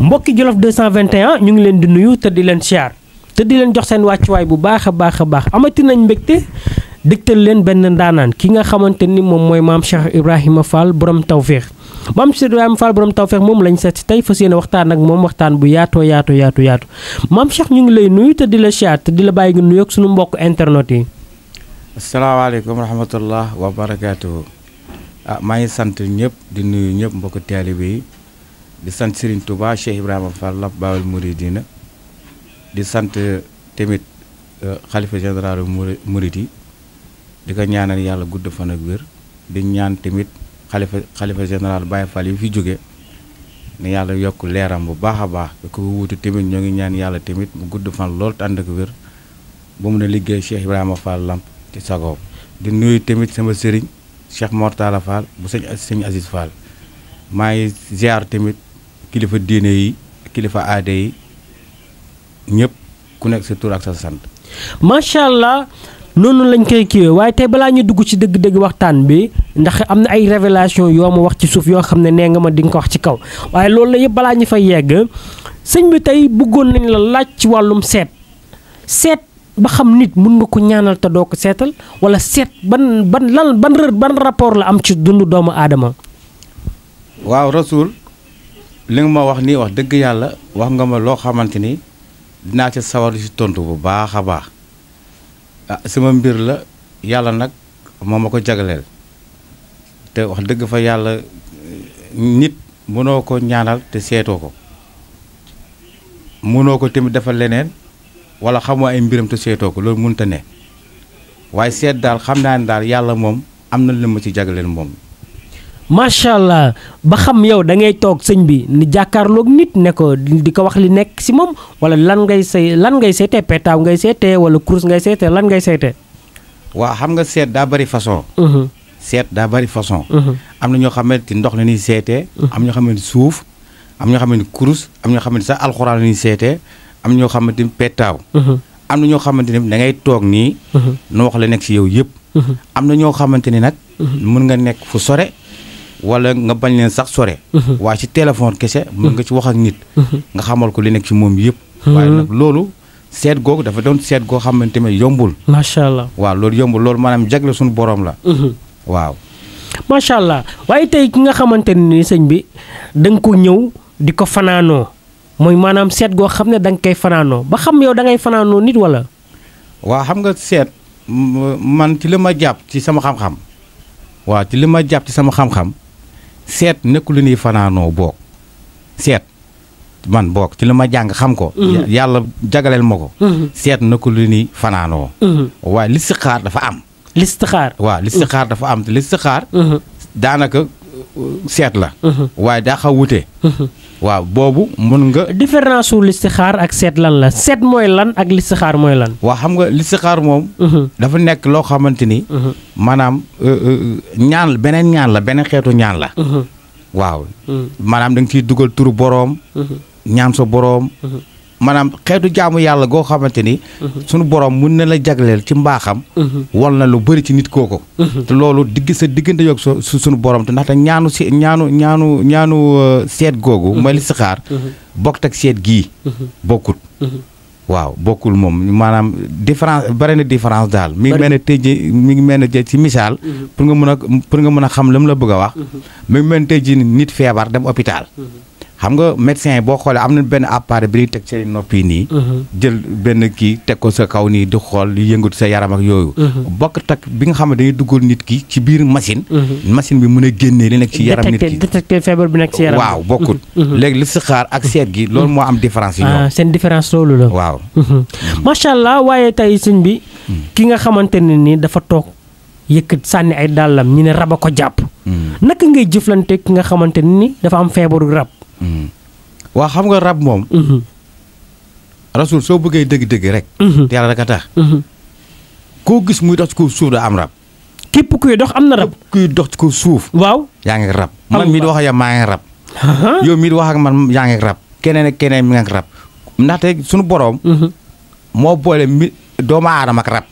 mbokki Jolof 221 ñu ngi leen di nuyu te di leen siyaar te di leen jox seen wàccuwaay bu baax a baax amati nañ mbégte dégtal leen benn ndaanaan ki nga xamante ni moom mooy maam Cheikh Ibrahima Fall borom tawféex maam Cheikh Ibrahima Fall borom tawféex moom lañ seet si tey fas yéene waxtaan ak moom waxtaan bu yaatu maam Cheikh ñu ngi lay nuyu te di la siyaar te di la bàyyi nga nuyoog suñu mbokk internet yi. asalaamaaleykum wa rahmatullah wa barakaatuhu. maa ngi sant ñëpp di nuyu ñëpp mbokk taalibe yi di sant Serigne Touba Cheikh Ibrahima Fall Lamp Baabul Mouridina di sant tamit xalifa général Mouride yi di ko ñaanal yàlla gudd fan ak wér di ñaan tamit xalifa général Baye Fall yi fi jóge ne yàlla yokk leeram bu baax a baax di ko wuutu tamit ñoo ngi ñaan yàlla tamit mu gudd fan lool te ànd ak wér ba mun a liggéey Cheikh Ibrahima Fall Lamp ci sagoom di nuyu tamit sama sëriñ Cheikh Mortala Fall bu sëñ Aziz Fall maa ngi ziar tamit kilifa diine yi kilifa aada yi ñëpp ku nekk sa tur ak sa sant. macha allah noonu lañ koy kiiwee waaye tey balaa ñu dugg ci dëgg-dëgg waxtaan bi ndax am na ay révélation yoo ma wax ci suuf yoo xam ne nee nga ma di nga ko wax ci kaw waaye loolu la yëpp balaa ñu fay yegg sëñ bi tey bëggoon nañ la laaj ci wàllum seet ba xam nit mun nga ko ñaanal te doo ko seetal wala seet ban rapport la am ci dundu doomu aadama. waaw Rasoul li nga ma wax nii wax dëgg yàlla wax nga ma loo xamante ni dinaa ci sawar ci tontu bu baax a baax sama mbir la yàlla nag moo ma ko jagleel te wax dëgg fa yàlla nit mënoo ko ñaanal te seetoo ko mënoo ko tamit defal leneen wala xamoo ay mbiram te seetoo ko loolu mënta ne waaye seet daal xam naa ne daal yàlla moom am na lu ma ci jagleel moom. macha allah ba xam yow da ngay toog sëñ bi ni jàkkaarloog nit ne ko di ko wax li nekk si moom wala lan ngay seetee petaaw ngay seetee wala kurus ngay seetee lan ngay seetee. waaw xam nga seet daa bari façon. seet daa bari façon. am na ñoo xamante ni ndox la ñuy seetee. am ñoo xamante ni suuf am ñoo xamante ni kurus am ñoo xamante ni sax alxuraan la ñuy seetee am ñoo xamante ni petaaw. am na ñoo xamante ni da ngay toog nii. nu wax la nekk si yow yëpp. am na ñoo xamante ni nag. mën nga nekk fu sore. wala nga bañ leen sax sore. waaye ci téléphone kese mën nga ci wax ak nit. nga xamal ko li nekk ci moom yëpp. waaye nag loolu seet googu dafa doon seet goo xamante ne yombul. macha allah waaw loolu yombul loolu maanaam jagle suñu borom la. waaw. macha allah waaye tey ki nga xamante ne ni sëñ bi da nga ko ñëw di ko fanaanoo mooy maanaam seet goo xam ne da nga koy fanaanoo ba xam yow da ngay fanaanoo nit wala. waaw xam nga seet man ci li ma jàpp ci sama xam-xam. waaw ci li ma jàpp ci sama xam-xam. seet nekkul lu ñuy fanaanoo boog seet man boog ci li ma jàng xam ko. yàlla jagaleel ma ko. seet nekkul lu ñuy fanaanoo. waaye listixaar dafa am. listixaar waaw listixaar dafa am te listixaar. daanaka seet la. waaye daa xaw wute. waaw boobu mën nga. différence su listixaar ak seet lan la seet mooy lan ak listixaar mooy lan. waaw xam nga listixaar moom. dafa nekk loo xamante ni. maanaam ñaan beneen ñaan la beneen xeetu ñaan la. waaw. maanaam da nga ciy dugal turu boroom. ñaan sa boroom. maanaam xeetu jaamu yàlla goo xamante ni. sunu boroom mun na la jagleel ci mbaaxam. wal na lu bëri ci nit kooku. te loolu sa diggante yoog sunu boroom te ndaxte ñaanu seet googu. mooy listixaar. bokkut ak seet gii. bokkut. waaw bokkul moom maanaam différence bari na différence daal. mi ngi mel ne tey jii mi ngi mel ne ci misaal. pour nga mën a xam la mu la bëgg a wax. mi ngi mel ne tey jii nit feebar dem hôpital. xam nga médecin yi boo xoolee am na benn appareil bi ñuy teg seen noppi nii. jël benn kii teg ko sa kaw nii di xool di yëngatu sa yaram ak yooyu. bokk tak bi nga xam ne dañuy duggal nit ki ci biir machine. machine bi mën a génnee li nekk ci yaram nit ki détecté feebar bi nekk ci yaram. waaw bokkut. léegi listixaar ak seet gi loolu moo am différence yi ñoom. seen différence loolu la. waaw. macha allah waaye tey sëñ bi. ki nga xamante ne ni dafa toog yëkkat sànni ay dàllam ñu ne rab a ko jàpp. naka ngay jëflante ki nga xamante ne ni dafa am feebaru rab. waa xam nga rab moom. Rasoul soo bëggee dëgg-dëgg rek. te yàlla rek a tax. koo gis muy dox ci kaw suuf da am rab. képp kuy dox am na rab. kuy dox ci kaw suuf. waaw yaa ngi rab. man mii di wax ak yow maa ngi rab. yow mii di wax ak man yaa ngi rab. keneen ak keneen mi ngi rab. ndaxte sunu boroom. moo boole doomu aadama ak rab.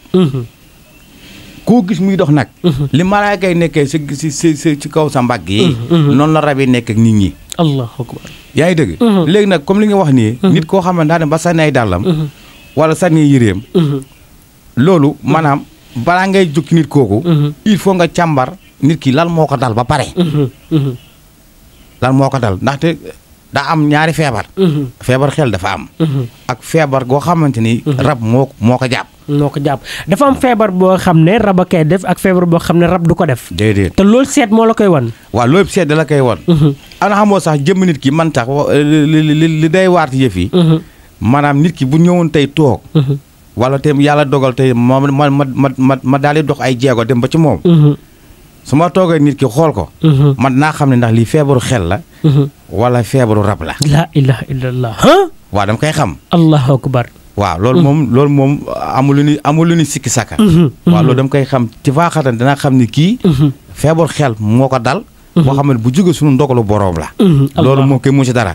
koo gis muy dox nag. li malaaka yi nekkee ci kaw sa mbagg yi. noonu la rab yi nekk ak nit ñi. allahu akbar. yaa ngi dëgg. léegi nag comme li nga wax nii. nit koo xam ne daa dem ba sànni ay dàllam. wala sànni yëreem. loolu maanaam balaa ngay jóg nit kooku. il faut nga càmbar nit ki lan moo ko dal ba pare. lan moo ko dal ndaxte daa am ñaari feebar. feebar xel dafa am. ak feebar goo xamante ni. rab moo ko jàpp. moo ko jàpp dafa am feebar boo xam ne rab a koy def ak feebar boo xam ne rab du ko def. déedéet te loolu seet moo la koy wan. waaw loolu seet da la koy wan. ana xamoo sax jëmm nit ki man tax li day waati yëf yi. maanaam nit ki bu ñëwoon tey toog. wala te yàlla dogal tey ma daal di dox ay jéego dem ba ci moom. su ma toogee nit ki xool ko. man naa xam ne ndax lii feebaru xel la. wala feebaru rab la. la ilaha illallah. waaw dama koy xam. allahu akbar. waaw loolu moom amul lu ni sikki saka. waaw loolu dama koy xam ci faaxatan dinaa xam ni kii. feebaru xel moo ko dal. boo xam ne bu jógee suñu ndogalu boroom la. loolu moo koy mu ci dara.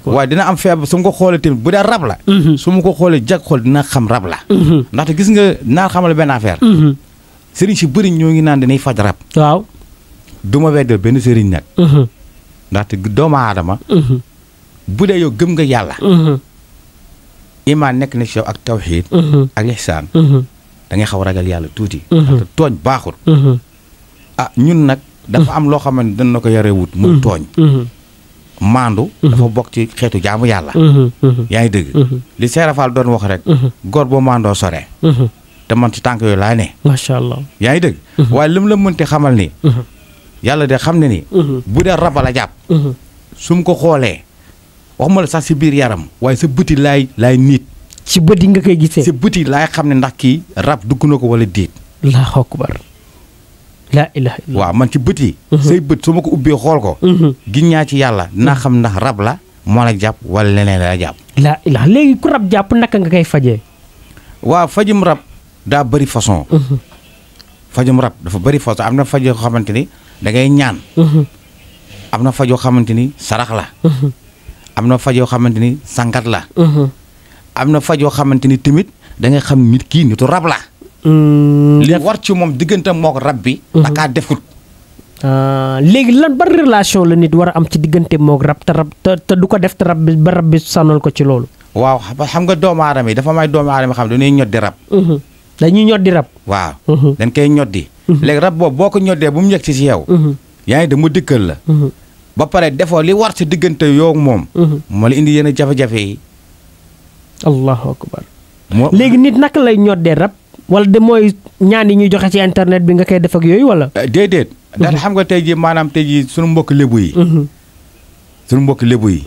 waaye dina am feebar su ma ko xoolee tamit bu dee rab la. su ma ko xoolee jag xool dina xam rab la. ndaxte gis nga naa xamal benn affaire. sëriñ si bëri ñoo ngi naan dañuy faj rab. waaw. du ma weddal benn sëriñ nag. ndaxte doomu aadama. bu dee yow gëm nga yàlla. imaan nekk na ci yow ak tawxiid. ak lixsaan. da ngay xaw a ragal yàlla tuuti. ndaxte tooñ baaxul. ñun nag. dafa am loo xam ne dana ko yore wut. muy tooñ. maandu. dafa bokk ci xeetu jaamu yàlla. yaa ngi dëgg. li Seerafaal doon wax rek. góor boo maandoo sore. te man ci tànk yooyu laa ne. macha allah. yaa ngi dëgg. waaye lim la mënti xamal ni. yàlla de xam ne ni. bu dee raba la jàpp. su mu ko xoolee. waxuma la sax si biir yaram. waaye sa bëti laay niit. ci bët yi nga koy gisee. si bëti laay xam ne ndax kii rab dugg na ko wala déet. allahu akbar. laa ilaha illallah. waaw man ci bët yi. say bët su ma ko ubbee xool ko. gin ñaa ci yàlla dinaa xam ndax rab la moo la jàpp wala leneen la jàpp. laa ilaha léegi ku rab jàpp naka nga koy fajee. waaw fajum rab daa bëri façon. fajum rab dafa bëri façon am na faj yoo xamante ni da ngay ñaan. am na faj yoo xamante ni sarax la. am na faj yoo xamante ni sangat la. am na faj yoo xamante ni tamit da ngay xam nit kii nitu rab la. li war ci moom diggante moo ko rab bi. dakaa defut. léegi lan ban relation la nit war a am ci diggante moog rab te du ko def te rab bi sànnal ko ci loolu. waaw xam nga doomu aadama yi dafa may doomu aadama xam dañuy ñoddi rab. dañuy ñoddi rab. waaw. dañ koy ñoddi. léegi rab boobu boo ko ñoddee bu mu yegg si yow. yaa ngi dem mu dikkal la. ba pare defoo li war ci diggante yow moom. moo la indi yenn jafe-jafe yi. allahu akbar. léegi nit naka lay ñoddee rab. wala de mooy ñaan yi ñuy joxe ci internet bi nga koy def ak yooyu wala. déedéet. daal xam nga tey jii maanaam tey jii sunu mbokk lébu yi. sunu mbokk lébu yi.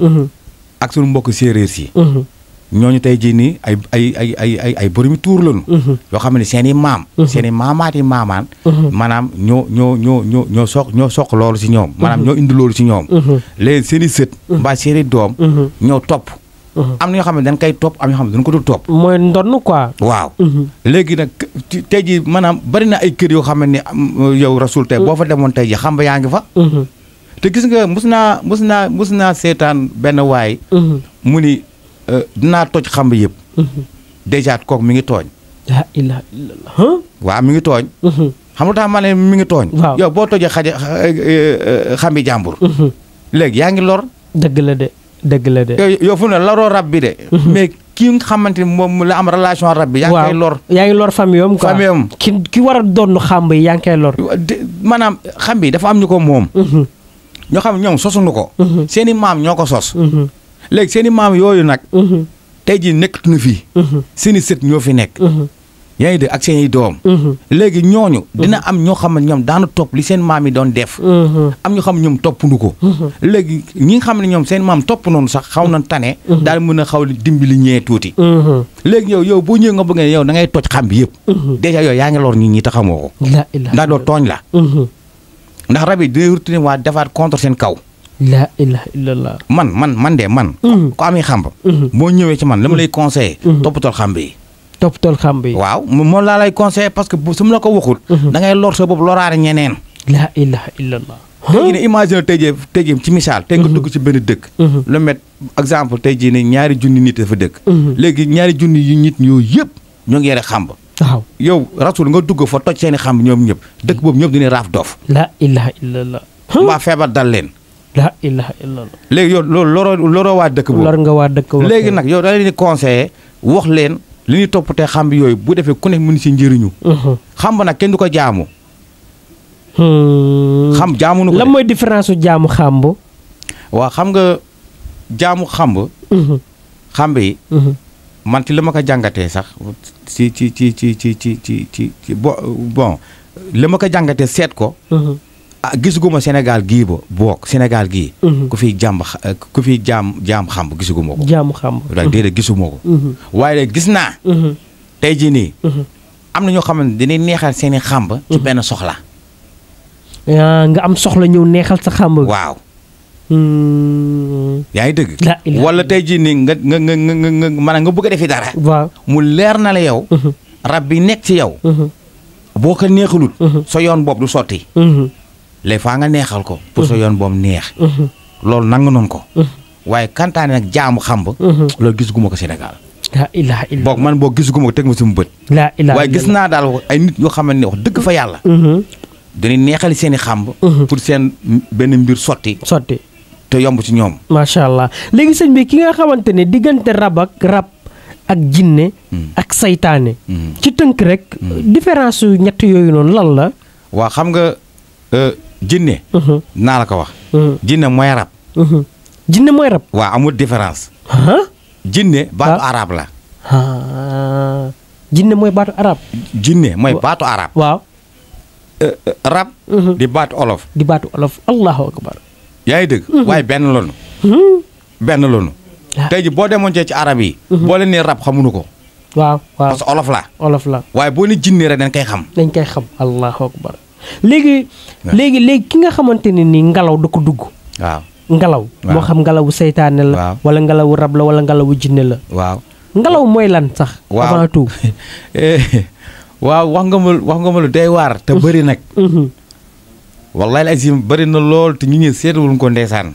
ak sunu mbokk séeréer si. ñooñu tey jii nii ay boromi tuur lañu. yoo xam ne seen i maam. seen i maamaati maamaan. maanaam ñoo soq loolu si ñoom. maanaam ñoo indi loolu si ñoom. léegi seen i sët. mbaa seen i doom. ñoo topp. am na ñoo xam ne dañ koy topp am ñoo xam ne dañ ko dul topp. mooy ndonn quoi. waaw. léegi nag tey jii maanaam bari na ay kër yoo xam ne yow Rasoul tey boo fa demoon tey jii xam ba yaa ngi fa. te gis nga mus naa seetaan benn waay. mu ni dinaa toj xamb yëpp. dèjà kooku mi ngi tooñ. la ilaha illallah. waaw mi ngi tooñ. xam nga tax ma ne mi ngi tooñ. waaw yow boo tojee xambi jàmbur. léegi yaa ngi lor. dëgg la de. dëgg la de. yow fu ne loroo rab bi de. mais ki nga xamante ni moom la am relation rab bi. yaa ngi koy lor. yaa ngi lor famille am quoi. famille am. ki war a doon xamb yi yaa ngi koy lor. maanaam xam bi dafa am ñu ko moom. ñoo xam ñoom sosuñu ko. seen i maam ñoo ko sos. léegi seen i maam yooyu nag. tey jii nekkatuñu fi. seen i sët ñoo fi nekk. yaa ngi dégg ak seen i doom. léegi ñooñu. dina am ñoo xam ne ñoom daanu topp li seen maam yi doon def. am ñoo xam ne ñoom toppuñu ko. léegi ñi nga xam ne ñoom seen maam topp noonu sax xaw na tane. daal mën a xaw dimbali ñee tuuti. léegi yow boo ñëwee nga bëgg ne yow da ngay toj xam bi yëpp. dèjà yow yaa ngi lor nit ñi te xamoo ko. ndax loolu tooñ la. ndax rab yi dina retourné waa defaat contre seen kaw. la ilaha illallah. man. ko amee xamb. boo ñëwee ci man la ma lay conseillé. toppatool xamb yi. toppatool xamb yi. waaw moom laa lay conseillé parce que su ma la ko waxul. da ngay lor sa bopp loraare ñeneen. la ilaha illallah. léegi ne imagine tey jii ci misaal. tey nga dugg ci benn dëkk. lu met exemple tey jii ne ñaari junni nit dafa dëkk. léegi ñaari junni yu nit yooyu yëpp ñoo ngi yore xamb. waaw yow Rasoul nga dugg fa toj seeni xamb ñoom ñëpp dëkk boobu ñëpp dina raaf doof. la ilaha illallah. mbaa feebar dal leen. la ilaha illallah. léegi yow loolu loroo waa dëkk boobu. lor nga waa dëkk boobu. léegi nag yow da leen di conseiller wax leen li ñuy toppatee xamb yooyu bu defee ku nekk mën si njëriñu. xamb nag kenn du ko jaamu. xam jaamu nu ko lan mooy différence su jaamu xamb. waaw xam nga jaamu xamb. xamb yi. man ci li ma ko jàngatee sax ci bon li ma ko jàngatee seet ko. gisuguma Sénégal gii Sénégal gii. ku fiy jaam xamb gisuguma ko. jaamu xamb. waaye déedéet gisuma ko. waaye gis naa. tey jii nii. am na ñoo xam ne dañuy neexal seeni xamb. ci benn soxla. nga am soxla ñëw neexal sa xamb. waaw. yaa ngi dëgg. wala tey jii nii nga maanaam nga bëgg a defi dara. waaw mu leer na la yow. rab bi nekk ci yow. boo ko neexalut. sa yoon boobu du sotti. les fois nga neexal ko. pour sa yoon boobu neex. loolu nangu noonu ko. waaye kantaane nag jaamu xamb. loolu gisuguma ko Sénégal. la ilaha illallah. boog man boo gisuguma ko teg ma sama bët. la ilaha waaye gis naa daal ay nit yoo xam ne wax dëgg fa yàlla. dañuy neexali seen i xamb. pour seen benn mbir sotti. te yomb ci ñoom. macha allah léegi sëñ bi ki nga xamante ne diggante rab ak jinne ak saytaane. ci tënk rek. différence su ñett yooyu noonu lan la. waaw xam nga jinne. naa la ko wax. jinne mooy rab. jinne mooy rab. waaw amul différence. jinne baatu arab la. jinne mooy baatu arab. jinne mooy baatu arab. waaw. rab. di baatu olof. di baatu olof allahu akbar. yaa ngi dëgg. waaye benn loonu. benn loonu. tey ji boo demoon ci arab yi. boo leen nee rab xamuñu ko. waaw parce que olof la. olof la waaye boo ne jinne rek dañ koy xam. dañ koy xam allahu akbar. léegi ki nga xamante ne nii ngelaw da ko dugg. waaw ngelaw. moo xam ngelawu seytaane la. wala ngelawu rab la wala ngelawu jinne la. waaw ngelaw mooy lan sax. avant tout. waaw wax nga ma lu day waar te bëri nag. wallahi azim bëri na lool te ñu ñëw seetluwuñ ko ndeysaan.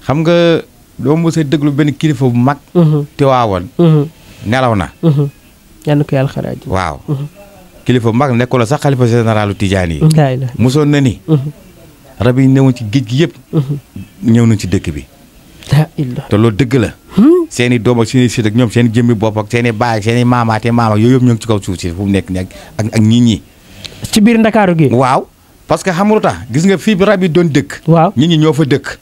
xam nga doo mos a déglu benn kilifa bu mag. te waawoon. nelaw na. yal na ko yàlla xaraaj. waaw. kilifa bu mag nekkul sax xalifa généralu Tijaan yi. mosoon na ni. rab yi ñëwoon ci géej gi yëpp. ñëw nañ ci dëkk bi. te loolu dëgg la. seen i doom ak seen i sët ak ñoom seen i jëmmi bopp ak seen i baay ak seen i maamaate maam ak yooyu yëpp ñoo ngi ci kaw suuf si fu mu nekk nii ak nit ñi. ci biir Ndakaaru gi. waaw parce que xam nga lu tax gis nga fii bi rab yi doon dëkk. waaw nit ñi ñoo fa dëkk.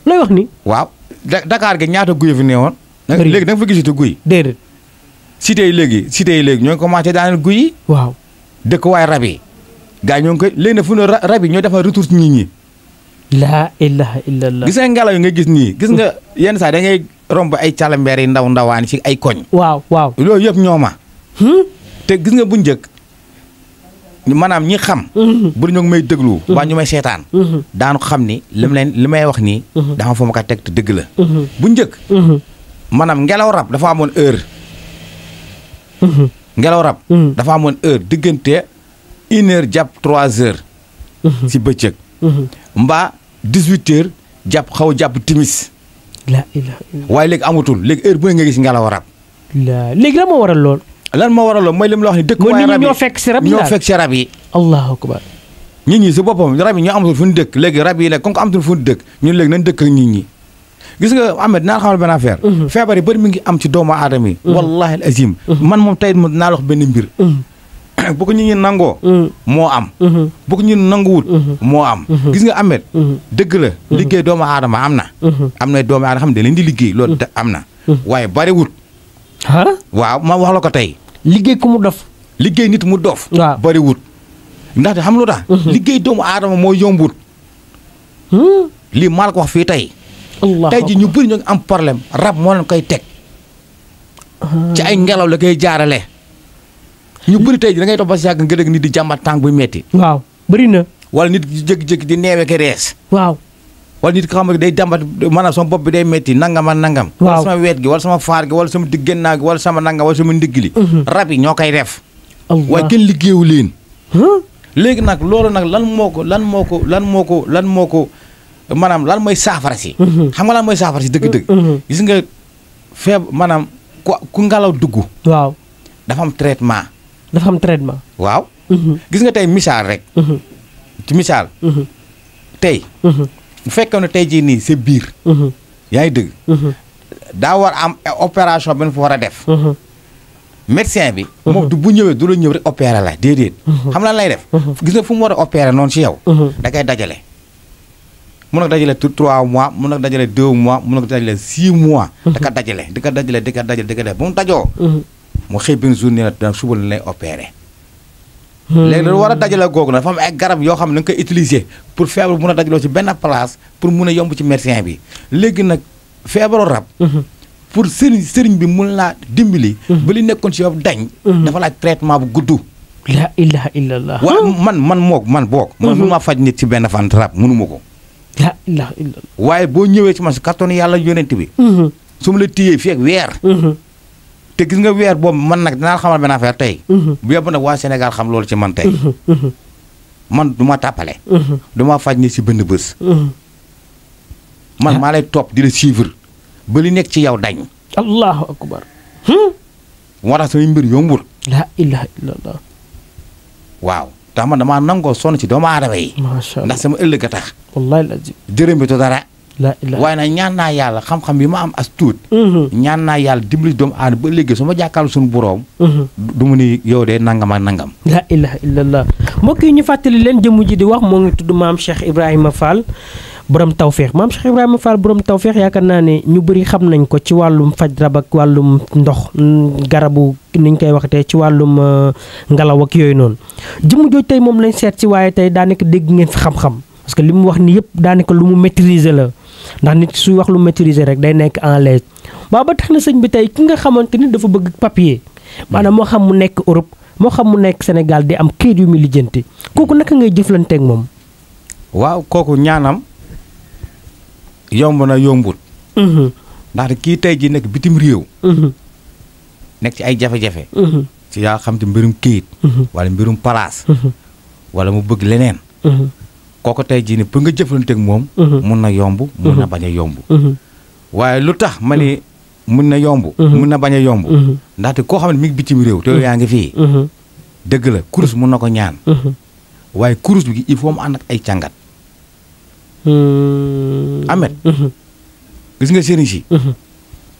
looy wax ni. waaw Dakar gi ñaata guy fi ne woon. léegi da nga fa gisatu guy. déedéet. cité yi léegi ñoo ngi commencé daaneel guy yi. waaw dëkk waaye rab yi. gaa ñoo ngi koy léegi nag fu ne rab yi ñoo defar retour ci nit ñi. laa ilaha illallah. gis nga ngelaw yi nga gis nii gis nga yenn saa da ngay romb ay calambeer yi ndawaan ci ay koñ. waaw loolu yëpp ñooma. te gis nga bu njëkk maanaam ñi xam. bu ñu may déglu. waa ñu may seetaan. daanu xam ni li may wax nii. dafa fa ma ko teg te dëgg la. bu njëkk. maanaam ngelaw rab dafa amoon heure. ngelaw rab. dafa amoon heure diggante 1h jàpp 3h. si bëccëg. mbaa 18h jàpp timis. la ilaha illallah. waaye léegi amatul léegi heure bu nga gis ngelaw rab. léegi lan moo waral lool. mooy li mu la wax ni dëkk. waaye rab yi ñoo fekk si rab yi ñoo fekk si rab yi. allahu akbar. nit ñi si boppam rab yi ñoo amatul fu ñu dëkk léegi rab yi léegi comme que amatul fu ñu dëkk ñun léegi nañ dëkk ak nit ñi. gis nga Ahmed naa xamal benn affaire. feebar yi bëri mi ngi am ci doomu aadama yi. wallahi al azim. man moom tey naa la wax benn mbir. bu ko nit ñi nangoo. moo am. bu ko nit ñi nanguwut. moo am. gis nga Ahmed. dëgg la liggéey doomu aadama am na. am na doomu aadama xam ne da leen di liggéey loolu am na. waaye bariwut. waaw ma wax la ko tey. liggéey ku mu dof. liggéey nit mu dof. waaw bariwut. ndaxte xam lu tax. liggéey doomu aadama moo yombut. lii maa la ko wax fii tey. tey ji ñu bëri ñu ngi am problème rab moo leen koy teg. ci ay ngelaw la koy jaarale. ñu bëri tey ji da ngay toog ba si yàgg nga dégg nit di jàmbat tànk buy metti. waaw bëri na. wala nit di jékki-jékki di neewee ke rees. waaw. wala nit ko xam ne day jàmbat maanaam sama bopp bi day metti nangam ak nangam. waaw wala sama weet gi wala sama faar gi wala sama diggannaaw gi wala sama nangam wala sama ndigg li. rab yi ñoo koy def. waaye kenn liggéeyu leen. léegi nag loolu nag lan moo ko maanaam lan mooy saafara si. xam nga lan mooy saafara si dëgg-dëgg. gis nga maanaam ku ngelaw dugg. waaw dafa am traitement. dafa am traitement. waaw. gis nga tey misaal rek. ci misaal. tey bu fekkoon ne tey jii nii sa biir yaa ngi dëgg daa war am opération bi ñu fa war a def médecin bi moom du bu ñëwee du la ñëw rek opéré la déedéet xam lan lay def gis nga fu mu war a opéré noonu ci yow da koy dajale mun na dajale 3 mois mun na dajale 2 mois mun na dajale 6 mois da ko dajale di ko def ba mu dajoo mu xëy benn journée la da suba la lay opéré léegi loolu war a dajale googu nag dafa am ay garab yoo xam ne da nga koy utiliser pour feebar mun a dajaloo ci benn place pour mun a yomb ci médecin bi léegi nag feebaru rab pour sëriñ bi mun laa dimbali ba li nekkoon ci yow dañ dafa laaj traitement bu gudd la ilaha illallah waaw man mun maa faj nit ci benn fan rab mënuma ko la ilaha illallah waaye boo ñëwee ci man si kattanu yàlla yonent bi su ma la téyee fii ak weer te gis nga weer boobu man nag dinaa xamal benn affaire tey bu yóbbu nag waa Sénégal xam loolu ci man tey man du ma tàppale du ma faj nit si benn bés man maa lay topp di la suivre ba li nekk ci yow dañ allahu akbar moo tax samay mbir yombul la ilaha illallah waaw tax man damaa nangoo sonn ci doomu aadama yi macha allah ndax sama ëllëg a tax wallahi lazim jërëm bi to dara la ilaha waaye nag ñaan naa yàlla xam-xam bi ma am as tuut ñaan naa yàlla dimbali doomu aadama ba léegi su ma jàkkaarloo suñu boroom du mu ni yow de nangam ak nangam la ilaha illallah mbokk yi ñu fàttali leen jëmm ji di wax moo ngi tudd maam Cheikh Ibrahima Fall borom tawféex maam Cheikh Ibrahima Fall borom tawféex yaakaar naa ne ñu bëri xam nañ ko ci wàllum faj rab ak wàllum ndox garabu niñ koy waxatee ci wàllum ngelaw ak yooyu noonu jëmm jooj tey moom lañ seet si waaye tey daanaka dégg ngeen fi xam-xam parce que li mu wax ni yëpp daanaka lu mu maîtriser la ndax nit suy wax lu maîtriser rek day nekk en l'aise waaw ba tax na sëñ bi tey ki nga xamante ni dafa bëgg papier maanaam moo xam mu nekk Europe moo xam mu nekk Sénégal di am kayit yu muy lijjanti kooku naka ngay jëflanteeg moom. waaw kooku ñaanam yomb na yombut. ndaxte kii tey ji nekk bitim réew. nekk ci ay jafe-jafe. ci yaa xam te mbirum kayit. wala mbirum palaas. wala mu bëgg leneen. kooku tey jii ni pour nga jëflanteeg moom. mun na yomb mun na bañ a yomb. waaye lu tax ma ni mun na yomb. mun na bañ a yomb. ndaxte koo xam ne mi ngi bitim réew te yaa ngi fii. dëgg la kurus mun na ko ñaan. waaye kurus bi il faut mu ànd ak ay càngat. Amet. gis nga sëriñ si.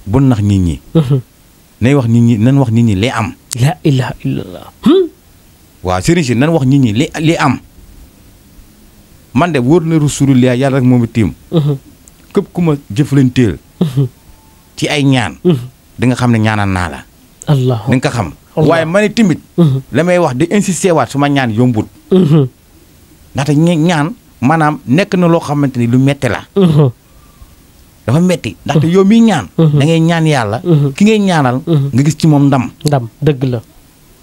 bon nax nit ñi. nay wax nit ñi nan wax nit ñi li am. la ilaha illallah. waaw sëriñ si nan wax nit ñi li am. man de wóor na Rasulullah yàlla rek moom tiim. képp ku ma jëflanteel. ci ay ñaan. di nga xam ne ñaanal naa la. allah di nga ko xam. waaye ma ne timit. la may wax di insister waat su ma ñaan yombut. ndaxte ñaan maanaam nekk na loo xamante ni lu metti la. dafa metti ndaxte yow miy ñaan. da ngay ñaan yàlla. ki ngay ñaanal. nga gis ci moom ndam. ndam dëgg la.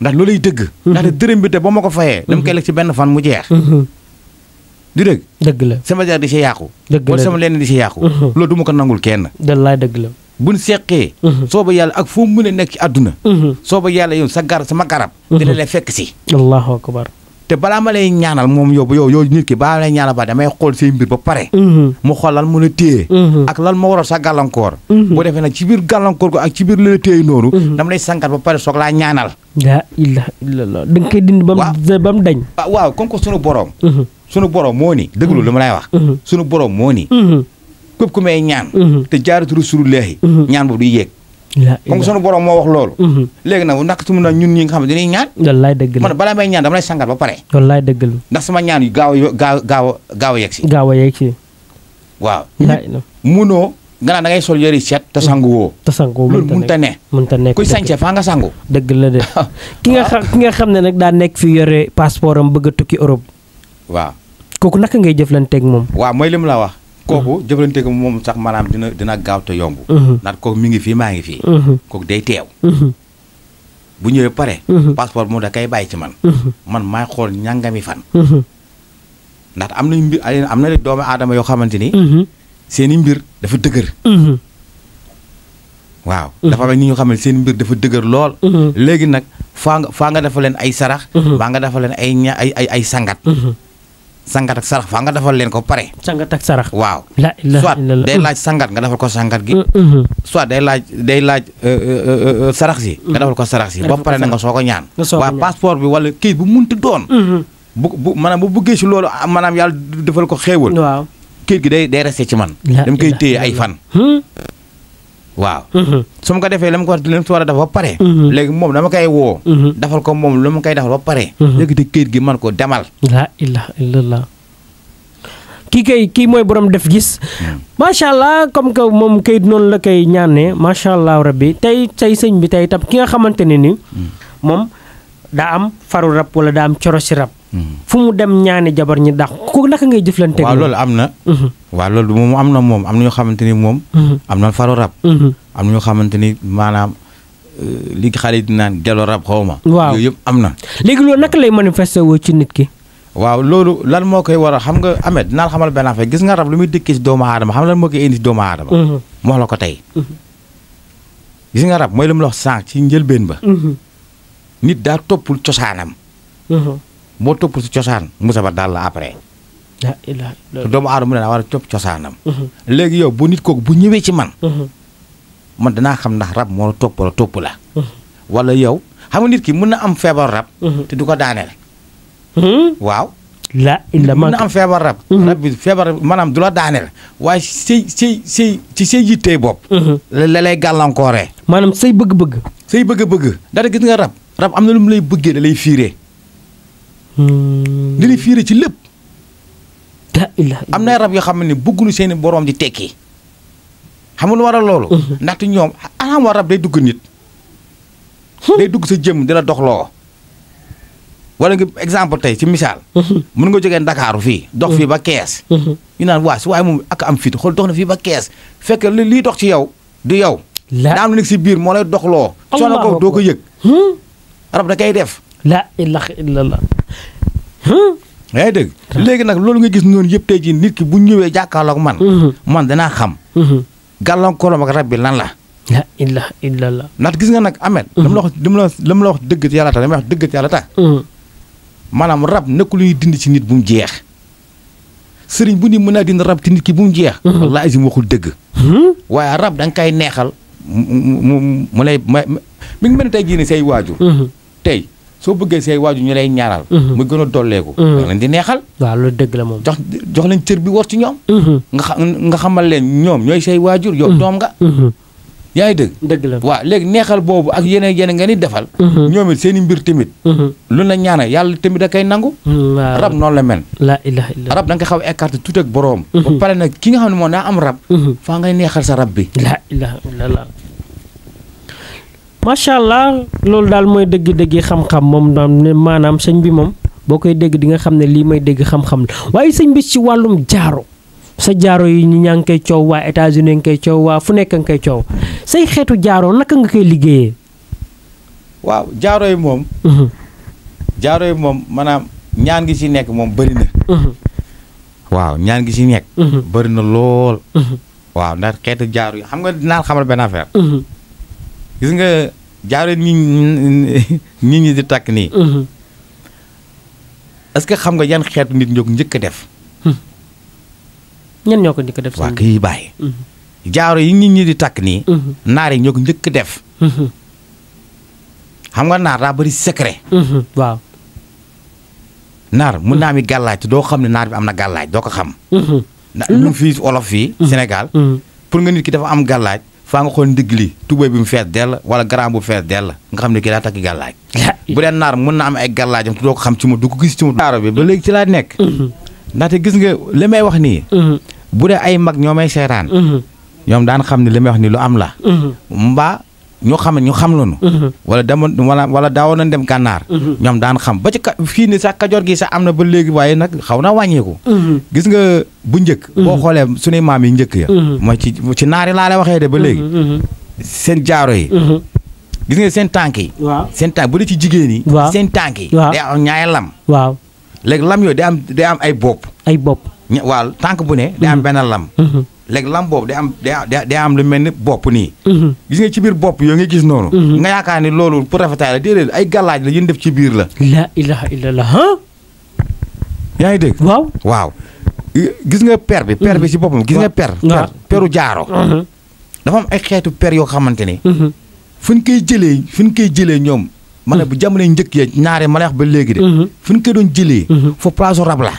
ndax loolay dëgg. ndaxte dërëm bi te ba ma ko fayee. dama koy lekk ci benn fan mu jeex. du dëgg. dëgg la sama jar di si yàqu. dëgg la wala sama lenn di si yàqu. loolu du ma ko nangul kenn. wallaay dëgg la. buñ seqee. sooba yàlla ak foo mën a nekk ci àdduna. sooba yàlla yow sama garab. dina lay fekk si. allahu akbar. te balaa ma lay ñaanal moom yow nit ki balaa ma lay ñaanal ba damay xool say mbir ba pare. mu xool lan mu la téye. ak lan ma waral sa gàllankoor. boo defee nag ci biir gàllankoor ko ak ci biir la la téye noonu. dama lay sangat ba pare soog laa ñaanal. la ilaha illallah da nga koy dindi ba mu dañ. waaw comme que sunu borom. sunu borom moo ni dëgglu li ma lay wax. sunu borom moo ni. képp ku may ñaan. te jaaratu Rasulullahi. ñaan boobu du yéeg. comme sunu borom moo wax loolu. léegi nag naka su mun na ñun ñi nga xam ne dañuy ñaan. wallaay dëgg la man balaa may ñaan dama lay sangat ba pare. wallaay dëgg la ndax sama ñaan yu gaaw a yegg si. gaaw a yegg si. waaw. munoo nga naan da ngay sol yëri set te sangu woo. te sangu woo loolu mënut a ne. mënut a nekk kuy sañse faa nga sangu. dëgg la de ki nga xam ne nag daa nekk fi yore passeport am bëgg a tukki Europe. waaw kooku naka ngay jëflanteeg moom. waaw mooy li mu la wax. kooku jëflanteeg moom sax maanaam dina gaaw te yomb. ndax kooku mi ngi fii maa ngi fii. kooku day teew. bu ñëwee pare. passeport moom da kay bàyyi ci man. man maay xool ñàngami fan. ndax am nañ mbir am na doomu aadama yoo xamante ni. seen i mbir dafa dëgër. waaw dafa am nit ñoo xam ne seen mbir dafa dëgër lool. léegi nag faa nga defal leen ay sarax. faa nga defal leen ay sangat. sangat ak sarax faa nga defal leen ko pare. sangat ak sarax. waaw soit day laaj sangat nga defal ko sangat gi. soit day laaj sarax si. nga defal ko sarax si ba pare na nga soo ko ñaan. waaw passeport bi wala kayit bu munti doon. bu maanaam bu buggee si loolu maanaam yàlla defal ko xéewal. waaw kayit gi day resté ci man. dama koy téye ay fan. waaw. su ma ko defee la ma ko war a def ba pare. léegi moom dama koy woo. defal ko moom la ma koy defal ba pare. léegi te kayit gi man ko demal. la ilaha illallah. kii mooy borom def gis. macha allah comme que moom kayit noonu la koy ñaanee macha allah rabbi tey sëñ bi tey tam ki nga xamante ne ni. moom daa am faru rab wala daa am coro si rab. fu mu dem ñaani jabar ñi dàq ko naka ngay jëflante. waaw loolu am na. waaw loolu moom am na moom am na ñoo xamante ni moom. am na faru rab. am na ñoo xamante ni maanaam li xale yi di naan gelo rab xaw ma. waaw yooyu yëpp am na. léegi loolu naka lay manifesté woo ci nit ki. waaw loolu lan moo koy waral xam nga Ahmed dinaa la xamal benn affaire gis nga rab lu muy dëkkee si doomu aadama xam lan moo koy indi si doomu aadama. mu wax la ko tey. gis nga rab mooy lu mu la wax sànq ci njëlbeen ba. nit daa toppul cosaanam. boo toppul si cosaan musa ba daal la après. doomu aadama mu ne daa war a topp cosaanam. léegi yow bu nit kooku bu ñëwee ci man. man danaa xam ndax rab moo la topp wala topp la. wala yow xam nga nit ki mën na am feebar rab. te du ko daaneel. waaw. mën na am feebar rab. rab bi feebar maanaam du la daaneel. waaye ci say yittee bopp. la lay gàllankooree. maanaam say bëgg-bëgg. say bëgg-bëgg dara gis nga rab. rab am na lu mu lay bëggee da lay fiiree. da lay fiiree ci lépp. am na rab yoo xam ne bëgguñu seeni boroom di tekki. xam nga lu waral loolu. ndaxte ñoom anam wa rab day dugg nit. day dugg sa jëm di la doxloo. wala nga exemple tey ci misaal. mën nga jógee Ndakaaru fii dox fii ba Kees. ñu naan waa si waaye moom ak am fit xool dox na fii ba Kees fekk lii dox ci yow du yow. daa am lu nekk si biir moo lay doxloo. coono ko doo ko yëg. rab da kay def. la ilaha illallah. yaa ngi dégg léegi nag loolu nga gis noonu yëpp tey jii nit ki bu ñëwee jàkkaarloog man. man danaa xam. gàllankooram ak rab bi lan la. la ilaha illallah. ndax gis nga nag Ahmed. dama la wax dëgg ci yàlla tax dama wax dëgg ci yàlla tax. maanaam rab nekk lu ñuy dindi ci nit bu mu jeex. sëriñ bu ni mën naa dindi rab ci nit ki bu mu jeex. wallaahi azim waxul dëgg. waaye rab da nga koy neexal mu lay mi ngi mel ne tey jii nii say waajur. tey soo bëggee say waajur ñu lay ñaaral. mu gën a dolleeku. da leen di neexal. waaw loolu dëgg la moom. jox leen cër bi war ci ñoom. nga xamal leen ñoom ñooy say waajur yow doom nga. yaa ngi dëgg. dëgg la waaw léegi neexal boobu ak yeneen nga ni defal. ñoom it seen i mbir tamit. lu la ñaanal yàlla tamit da koy nangu. rab noonu la mel. la ilaha illallah. rab da nga koy xaw a écarté tuuti ak boroom. ba pare nag ki nga xam ne moom daa am rab. faa ngay neexal sa rab bi. la ilaha illallah. macha allah loolu daal mooy dëgg-dëgg xam-xam moom maanaam sëñ bi moom boo koy dégg di nga xam ne lii may dégg xam-xam la waaye sëñ bi ci wàllum jaaro sa jaaro yi ñu ñaa ngi koy coow waa États-Unis nga koy coow waa fu nekk nga koy coow say xeetu jaaro naka nga koy liggéeyee. waaw jaaro yi moom. jaaro yi moom maanaam ñaan gi ci nekk moom bëri na. waaw ñaan gi ci nekk. bëri na lool. waaw ndax xeetu jaaro yi xam nga dinaa xamal benn affaire. gis nga jaaro nit ñi di takk nii. est-ce que xam nga yan xeetu nit ñoo ko njëkk a def. ñan ñoo ko njëkk a def. waa kii bàyyi. jaaro yi nit ñi di takk nii. naar yi ñoo ko njëkk a def. xam nga naar daa bëri secret. waaw. naar mun naa mi gàllaaj doo xam ne naar bi am na gàllaaj doo ko xam. ndax lu fii olof fii Sénégal. pour nga nit ki dafa am gàllaaj faa nga xool ndigg li tubéy bi mu fees dell wala garaam bu fees dell nga xam ne kii daa takki gàllaaj. bu dee naar mun na am ay gàllaajam te doo ko xam ci ma du ko gis ci ma. jaaro bi ba léegi ci laa nekk. ndaxte gis nga li may wax nii. bu dee ay mag ñoo may seetaan. ñoom daan xam ne li may wax nii lu am la. mbaa ñoo xam ne ñu xam loonu wala daawoon nañ dem gànnaar. ñoom daan xam ba ci fii ni sax kajoor gi sax am na ba léegi waaye nag xaw na wàññeeku. gis nga bu njëkk. boo xoolee suñuy maam yi njëkk ya. mooy ci naari laa lay waxee de ba léegi. seen jaaro yi. gis nga seen tànk yi. waaw seen tànk bu dee ci jigéen yi. seen tànk yi. day am ñaari lam. waaw léegi lam yooyu day am ay bopp. ay bopp. waaw tànk bu ne day am benn lam. léegi lam boobu day am lu mel ni bopp nii. gis nga ci biir bopp yoo nga gis noonu. nga yaakaar ni loolu pour rafetaay la déedéet ay gàllaaj la yéen def ci biir la. la ilaha illallah. yaa ngi dégg. waaw. gis nga per bi. per bi ci boppam gis nga peru jaaro. dafa am ay xeetu per yoo xamante ni. fu ñu koy jëlee ñoom ma ne bu jamono njëkk ya ñaare ma lay wax ba léegi de fu ñu koy doon jëlee fa place rab la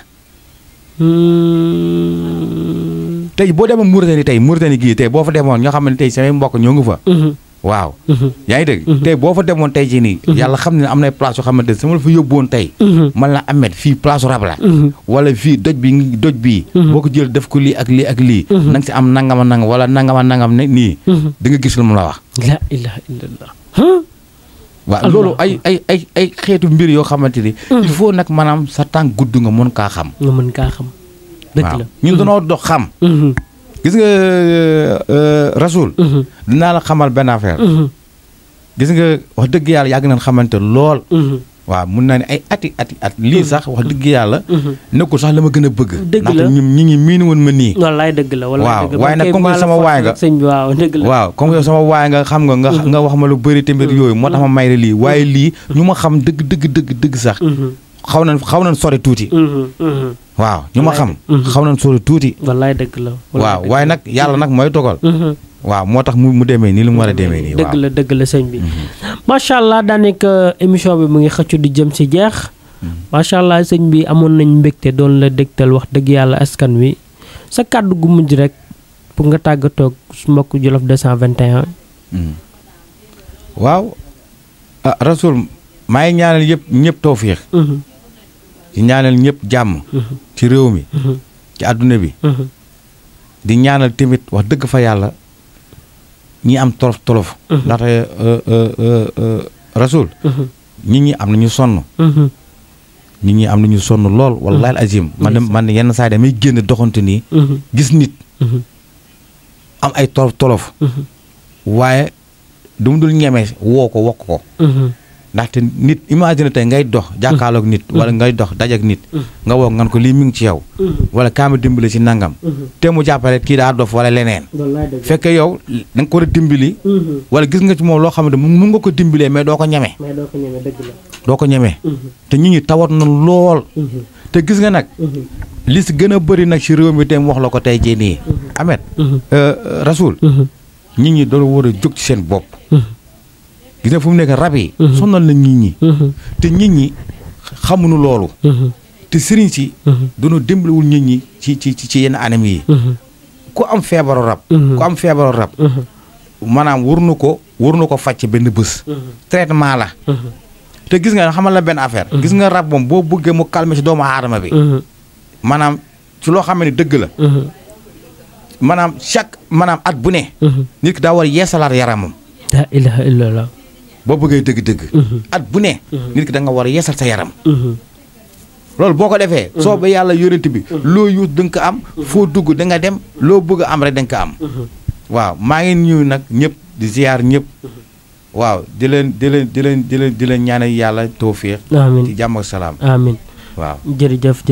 tey boo demoon Mauritanie gii tey boo fa demoon ñoo xam ne tey samay mbokk ñoo ngi fa waaw yaa ngi dégg tey boo fa demoon tey ci nii yàlla xam ne am na place yoo xamante ne sama la fa yóbbuwoon tey man la amet fii place rab la wala fii doj bii boo ko jël def ko lii ak lii ak lii na nga si am nangama nangam wala nangama nangam ne nii di nga gis lu mu la wax la ilaha illallah waaw loolu ay xeetu mbir yoo xamante ni il faut nag maanaam sa tànk gudd nga mën kaa xam dëgg la ñun dañoo dox xam gis nga Rasoul dinaa la xamal benn affaire gis nga wax dëgg yàlla yàgg nañ xamante lool waaw mun naa ne ay ati lii sax wax dëgg yàlla nekkul sax la ma gën a bëgg ndaxte ñi ngi miin woon ma nii wallaay dëgg la waaw waaye nag comme sama waay nga waaw dëgg la waaw comme yow sama waay nga xam nga wax ma lu bëri tamit yooyu moo tax ma may la lii waaye lii ñu ma xam dëgg sax xaw nañ sori tuuti waaw ñu ma xam xaw nañ sori tuuti wallaay dëgg la waaw waaye nag yàlla nag mooy dogal waaw moo tax mu demee nii lu mu war a demee nii waaw dëgg la sëñ bi macha allah daanaka émission bi mu ngi xëccu di jëm si jeex macha allah sëñ bi amoon nañ mbégte doon la dégtal wax dëgg yàlla askan wi sa kàddu gu mujj rek pour nga tàggatoog su mbokk Jolof 221 waaw Rasoul maa ngi ñaanal ñëpp tawfiix ci ñaanal ñëpp jàmm ci réew mi ci àdduna bi di ñaanal tamit wax dëgg fa yàlla ñi am tolof ndaxte Rasoul nit ñi am nañu sonn nit ñi am nañu sonn lool wallahi azim man yenn saa yi damay génn doxante nii gis nit am ay tolof waaye du mu dul ñeme woo ko wokk ko ndaxte nit imagine tey ngay dox jàkkaarloog nit wala ngay dox dajak nit nga woo ngan ko lii mi ngi ci yow wala kaama dimbali ci nangam te mu jàppale kii daa dof wala leneen fekk yow da nga ko war a dimbali wala gis nga ci moom loo xamante mun nga ko dimbalee mais doo ko ñeme doo ko ñeme te nit ñi tawat na lool te gis nga nag li si gën a bëri nag ci réew mi te mu wax la ko tey jii nii Ahmed Rasoul nit ñi doon war a jóg ci seen bopp gis nga fu mu nekk rab yi sonal na nit ñi te nit ñi xamuñu loolu te sëriñ si doonoo dimbaliwul nit ñi ci yenn anam yi ku am feebaru rab maanaam war na ko faj benn bés traitement la te gis nga xamal la benn affaire gis nga rab moom boo bëggee mu calmer ci doomu aadama bi maanaam ci loo xam ne dëgg la maanaam at bu ne nit ki daa war yeesalaat yaramam la ilaha illallah boo bëggee dëgg-dëgg at bu ne nit ki da nga war a yeesal sa yaram loolu boo ko defee soo ba yàlla yonent bi loo yuut da nga ko am foo dugg da nga dem loo bëgg am rek da nga ko am waaw maa ngi nuyu nag ñëpp di ziar ñëpp waaw di leen ñaanal yàlla tawfiix ci jàmm ak salaam amiin waaw jërëjëf